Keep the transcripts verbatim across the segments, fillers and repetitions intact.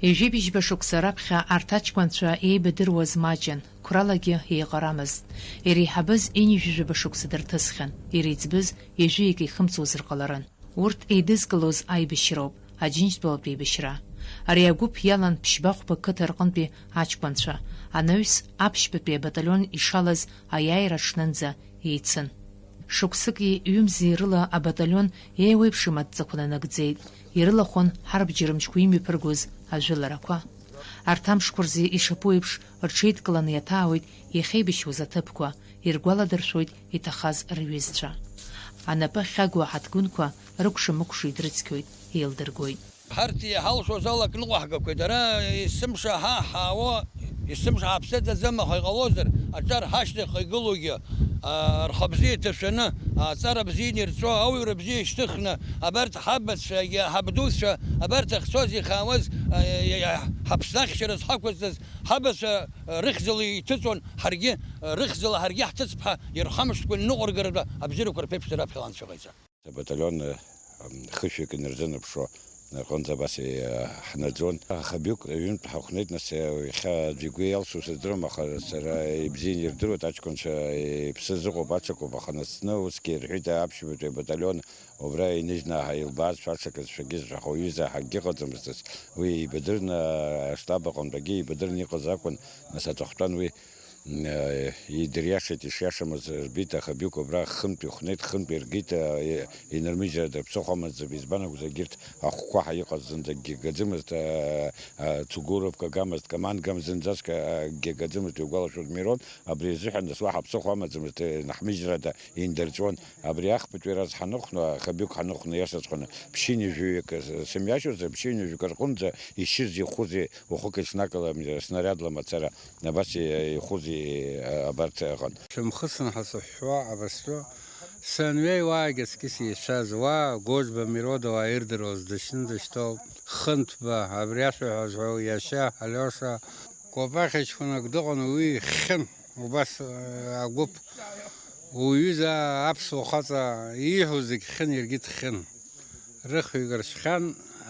Ҩажәи быжьба шықәса раԥхьа арҭ аҷкәынцәа еибадыруаз маҷын, қәралагьы еиҟарамызт. Иреиҳабыз ҩажәи жәаба шықәса дырҭысхьан, иреиҵбыз ҩажәи акы ихымҵуазар ҟаларын. Урҭ еидызкылоз аибашьроуп, Аџьынџьтәылатә еибашьра. Ари агәыԥ иалан Ԥшьба-Хәба қыҭа рҟынтәи аҷкәынцәа, анаҩс аԥшьбатәи абаталион ишалаз аиааира аҽнынӡа еицын. Шықәсыки ҩымзи рыла абаталион еиуеиԥшым адҵақәа нанагӡеит, ирылахәын ҳарбџьармчқәа имҩаԥыргоз ажәыларақәа. Арҭ амшқәа рзы ишаԥу еиԥш, рҽеидкыланы иаҭаауеит иахьеибашьуаз аҭыԥқәа, иргәаладыршәоит иҭахаз рҩызцәа. Анапы ахьагу аҳаҭгәынқәа рыкәша-мыкәша идрыцқьоит, еилдыргоит. Ҳарҭ иҳалшоз ала ак ныҟәаҳгақәеит. Ара есымша ҳа ҳаауа, есымша ҳаԥсыӡаӡам, аха иҟалозар, аҿар ҳашьҭахьҟа игылоугьы, аа, рхы бзиа ҭашәаны, аҵара бзианы ирҵәо, ауаҩра бзиа ишьҭыхны, абарҭ ҳабацәагьы, ҳабдуцәа, абарҭ ахьцоз ихаауаз, аа, ҳаԥсны ахьчара зҳақәызҵаз ҳабацәа, рыхьӡала иҭыҵуан, ҳаргьы, рыхьӡала ҳаргьы ҳҭыҵп ҳәа, ирхамышҭкәа ныҟәыргаратәы абзиарақәа рԥеиԥш дара аԥхьа анцәа ҟаиҵа. Абаталион, м, хышәҩык инарзынаԥшуа аҟынӡа абас, э, ҳнаӡон. Аха биук ҩынтә ҳахәнеит, нас, э, иахьа аӡәы игәы иалсу сыздырам, аха сара ибзианы ирдыруеит, аҷкәынцәа, э, иԥсы азыҟоуп, аҽакуп, аха насны усгьы ирҳәеит аԥшьбатәи абаталион, убра иныжьны ҳа-, илбаазшәа аҽакызшәагьы зҳәахо ҩыза ҳакгьы ыҟаӡамызт, ас уи ибадырны, аштаб аҟынтәгьы ибадырны иҟаз акәын, нас аҵыхәтәан уи Э, идыриашеит, ишиашамыз рбеит, аха Биук убра хынтә ихәнеит, хынтә иргеит, э, инырмыжьрада рыԥсыхәа амаӡам, избан акәзар, егьырҭ ахәқәа ҳа иҟаз зынӡакгьы гаӡымызт, э, э, цугуровка гамызт, командгам зынӡаск, э, акгьы гаӡымызт, иугәалашәоит, Мирон, абри азыҳәан нас уаҳа ԥсыхәа амаӡамызт, э, наҳмыжьрада индырҵәон. Абри ахԥатәи раз ҳаныхәна, аха Биук ҳаныхәна, иашаҵәҟьаны, ԥшьынҩажәаҩык, э, сымҩашьозар, ԥшьынҩажәаҩык рҟынӡа ишьыз ихәызи, уахыки снакылам, снарядла мацара. Абас ихәызи абарҭ ыҟан. Шәымхысын ҳәа сыҳәҳәо абастәы, санҩеи уаагьы аҵкьыс еицәаз, уа Гожба Мирода уаа ирдыруаз дышьны дышьҭоуп, Хынҭба, абри ашәа ҳәа зҳәо иашьа Алиоша, Кәапахь ҷкәынак дыҟан, уи ихьын, убас, э, агәыԥ, уҩыза аԥсуа хаҵа ииҳәо зегь хьын, иаргьы дхьын. Рыхҩык ршьхьан,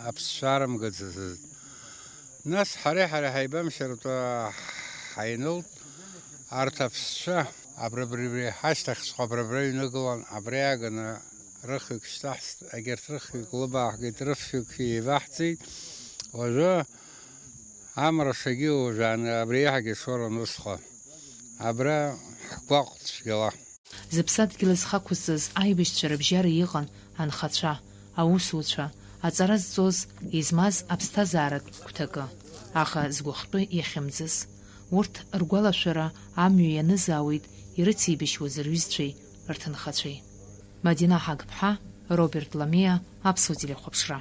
аԥсшәа арымгаӡацызт. Нас ҳареи ҳареи ҳаибамшьартәа ҳаинылт, арҭ аԥсшәа абри, абри, абри ҳашьҭахьҵәҟьа абри, абри иҩныгылан, абри ааганы рыхҩык шьҭаҳҵт, егьырҭ рыхҩык лыбааҳгеит, рыфҩык еиваҳҵеит. Уажәы амра шагьы уажәааны абри еиҳагьы ишоуран усҟан. Абра ҳгәаҟ цәгьала. Зыԥсадгьыл зхы ақәызҵаз аибашьцәа рыбжьара иҟан анхацәа, аусуцәа, аҵара зҵоз, измаз аԥсҭазааратә гәҭакы, аха згәыхәтәы иахьымӡаз. Урҭ ргәалашәара амҩа ианызаауеит ирыцеибашьуаз рҩызцәеи рҭынхацәеи. Мадина Ҳагԥҳа, Роберт Ламиа, Аԥсуа телехәаԥшра.